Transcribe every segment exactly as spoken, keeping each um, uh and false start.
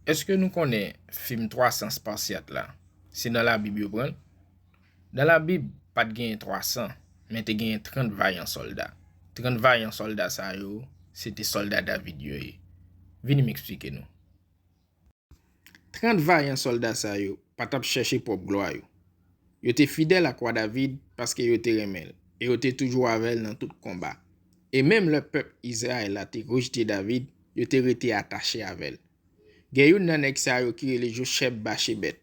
Èske nou konnen fim twa san Spasyat la, se nan Labib yo pran l? Nan Labib, pa t genyen twa san, men te genyen trant vayan sòlda. Trant vayan sòlda sa yo, se te sòlda David yo ye. Vini m eksplike nou. Trant vayan sòlda sa yo pa t ap chèche pwòp glwa yo. Yo te fidèl ak wa David paske yo te renmen l, e yo te toujou avè l nan tout konba. E menm lè pèp Izrayèl la te rejte David, yo te rete atache avè l. Gen youn nan nèg sa yo ki rele Jochèb Bachebèt.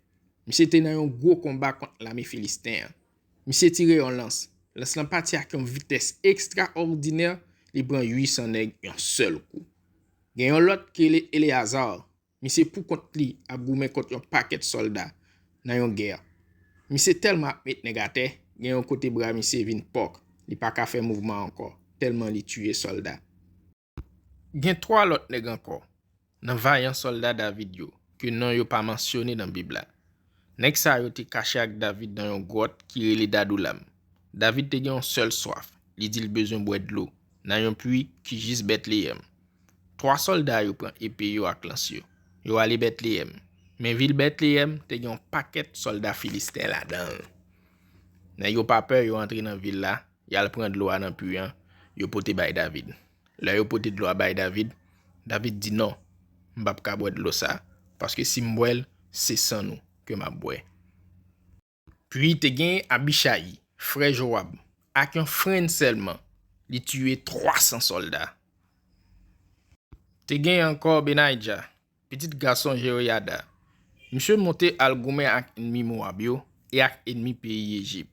Misye te nan yon gwo konba kont lame filisten an. Misye tire yon lans. Lans lan pati ak yon vitès ekstraòdinè, li pran uit san nèg yon sèl kou. Gen yon lòt ki rele Eleyaza. Misye poukont li ap goumen kont yon pakèt sòlda nan yon gè. Misye tèlman ap met nèg atè, gen yon kote bra misye vin pòk, li pa ka fè mouvman ankò, tèlman li tiye sòlda. Gen twa lòt nèg ankò nan vayan sòlda David yo ke non yo pa mansyone nan Bib la. Nèg sa yo te kache ak David nan yon gwòt ki rele Dadoulam. David te gen yon sèl swaf, li di l bezwen bwè dlo nan yon pwi ki jis Betleyèm. Twa sòlda yo pran epe yo ak lans yo. Yo ale Betleyèm. Men vil Betleyèm te gen yon pakèt sòlda filisten ladan l. Nèg yo pa pè, yo antre nan vil la, y al pran dlo a nan pwi an, yo pote bay David. Lè yo pote dlo a bay David, David di, "Non, m p ap ka bwè dlo sa, paske si m bwè l, se san nou ke m ap bwè." Pi te gen Abichayi, frè Jowab, ak yon frenn sèlman, li tiye twa san sòlda. Te gen ankò Benayja, pitit gason Jewoyada. Misye monte al goumen ak ènmi Mowab yo e ak ènmi peyi Ejip.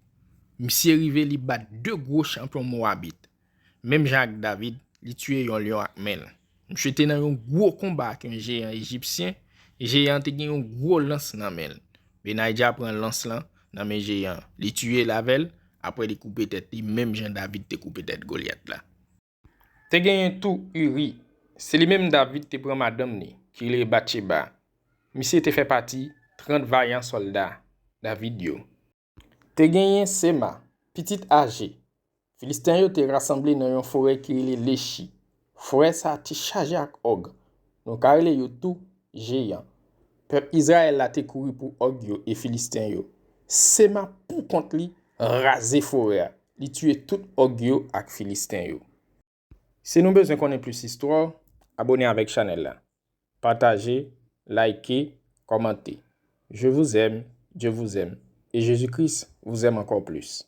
Misye rive, li bat de gwo chanpyon Mowabit. Menm jan ak David, li tiye yon lyon ak men l. Misye te nan yon gwo konba ak yon jeyan ejipsyen, e jeyan an te gen yon gwo lans nan men l. Benayja pran lans lan nan men jeyan an. Li tiye l avè l, apre li koupe tèt li, menm jan David te koupe tèt Golyat la. Te genyen tou Iri. Se li menm David te pran madanm li, ki rele Batcheba. Misye te fè pati trant vayan sòlda David yo. Te genyen Sema, pitit Aje. Filisten yo te rasanble nan yon forè ki rele Lechi. Forè sa a te chaje ak òg. Nou ka rele yo tou jeyan. Pèp Izrayèl la te kouri pou òg yo e Filisten yo. Sema poukont li raze forè a. Li tiye tout òg yo ak Filisten yo. Si nou bezwen konnen plis istwa, abone avèk chanèl la. Pataje, like, kòmante. Je vous aime, Dieu vous aime, et Jésus-Christ vous aime encore plus.